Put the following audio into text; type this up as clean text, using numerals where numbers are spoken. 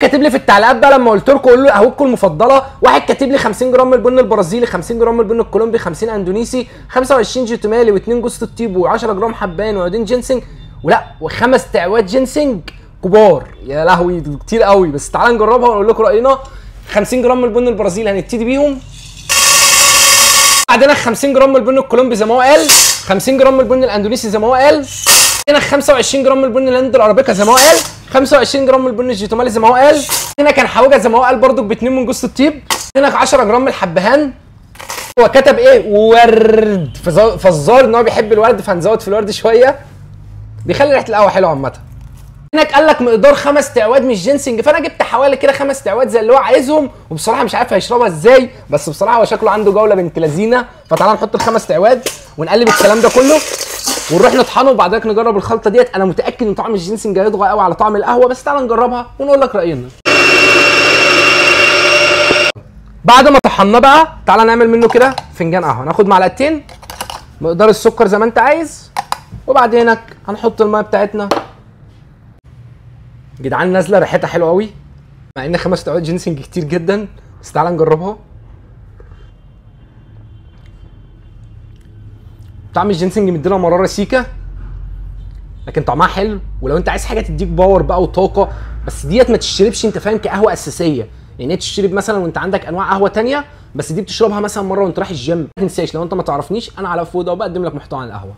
كاتب لي في التعليقات بقى لما قلت لكم قولوا قهوتكم المفضلة، واحد كاتب لي 50 جرام من البن البرازيلي، 50 جرام من البن الكولومبي، 50 اندونيسي، 25 جيتومالي، و2 جوز الطيب، و10 جرام حبان، وعودين جينسنج، ولا وخمس تعواد جينسنج كبار. يا لهوي كتير قوي، بس تعالى نجربها ونقول لكم راينا. 50 جرام من البن البرازيلي هنبتدي بيهم، بعدين 50 جرام من البن الكولومبي زي ما هو قال، 50 جرام من البن الاندونيسي زي ما هو قال، هنا 25 جرام من البن الهند الارابيكا زي ما هو قال، 25 جرام من البن الجيتومالي زي ما هو قال، هنا كان حواجه زي ما هو قال برضك باتنين من جوز الطيب، هنا 10 جرام من الحبهان. هو كتب ايه؟ ورد، فالظاهر ان هو بيحب الورد، فهنزود في الورد شوية، بيخلي ريحه القهوة حلوة عامة. هناك قال لك مقدار 5 تعواد من الجينسنج، فانا جبت حوالي كده 5 تعواد زي اللي هو عايزهم، وبصراحة مش عارف هيشربها ازاي، بس بصراحة هو شكله عنده جولة بنت لذينه. فتعالى نحط ال5 تعواد ونقلب الكلام ده كله ونروح نطحنه، وبعدين نجرب الخلطة ديت. انا متاكد ان طعم الجينسنج هيطغى قوي على طعم القهوة، بس تعالى نجربها ونقول لك راينا. بعد ما طحناه بقى تعالى نعمل منه كده فنجان قهوة. ناخد معلقتين مقدار السكر زي ما انت عايز، وبعدينك هنحط المية بتاعتنا. جدعان نازله ريحتها حلوة قوي، مع ان 5 تعواد جينسنج كتير جدا، بس تعالى نجربها. طعم الجينسنج مدينا مرارة سيكه، لكن طعمها حلو. ولو انت عايز حاجة تديك power بقى وطاقة، بس ديت ما تشربش انت فاهم كقهوه اساسية، يعني تشرب مثلا وانت عندك انواع قهوة تانية، بس دي بتشربها مثلا مرة وانت رايح الجيم. ما تنساش لو انت ما تعرفنيش، انا علاء فوده وبقدم لك محتوى عن القهوة.